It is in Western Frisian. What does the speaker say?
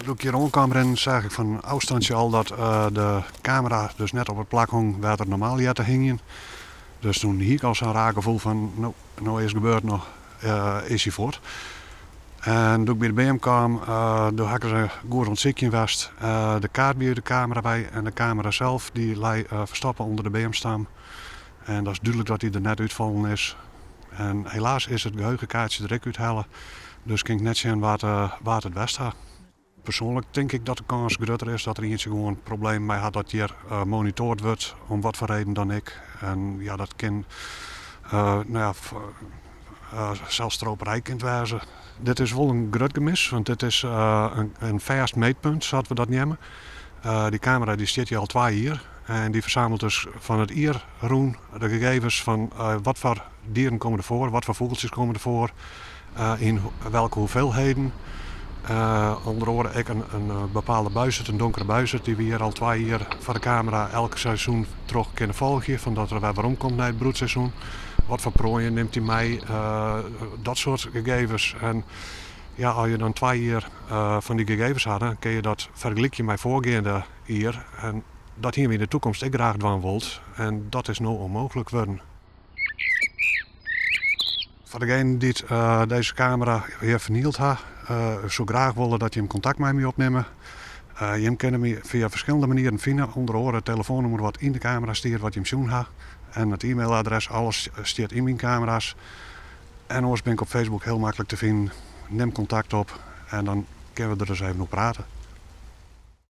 Doe't ik hjir oankaam rinnen seach ik fan in ôfstantsje al dat de kamera dus net op it plak hong wêr't er normaal heart te hingjen. Dus toen hie ik al sa'n raar gefoel fan no, no is gebeurd, no is hy fuort. En doe't ik by de beam kaam, doe ha ik ris goed oan it sykjen west. De kaart wie út de kamera wei en de kamera sels dy lei ferstoppe ûnder de beamstam. En dat is dúdlik dat dy der net útfallen is. En helaas is it geheugenkaartsje der ek úthelle, dus kin ik net sjen wa't it west ha. Persoanlik tink ik dat de kâns grutter is dat der ientsje gewoan problemen mei hat dat hjir monitoard wurdt, om wat foar reden dan ek. En ja, dat kin no ja, sels stroperij kin it wêze. Dit is wol in grut gemis, want dit is in fêst meetpunt, sa't we dat neame. Dy kamera dy stiet hjir al twa jier en dy fersamelt dus fan it jier rûn de gegevens fan wat foar dieren komme der foar, wat foar fûgeltsjes komme der foar, yn welke hoeveelheden. Under oare ek in bepaalde buizerd, in donkere buizerd, dy't we hjir al twa jier foar de kamera elk seizoen troch kinne folgje, fan dat er wer werom komt nei it broedseizoen. Wat foar proaien nimt hy mei, dat soart gegevens. En ja, as je dan twa jier fan dy gegevens ha, dan kinne je dat fergelykje mei foargeande jier. En dat hiene we yn de toekomst ek graach dwaan wold en dat is no ûnmooglik wurden. Foar degenen dy't dizze kamera hjir fernield ha, ik soe graach wolle dat jim kontakt mei my opnimme. Jim kinne my fia ferskillende manieren fine, ûnder oare it telefoannûmer wat yn de kamera stiet wat jim sjoen ha en it e-mailadres, alles stiet yn myn kamera's. En oars bin ik op Facebook hiel maklik te finen. Nim kontakt op en dan kinne we der ris even oer prate.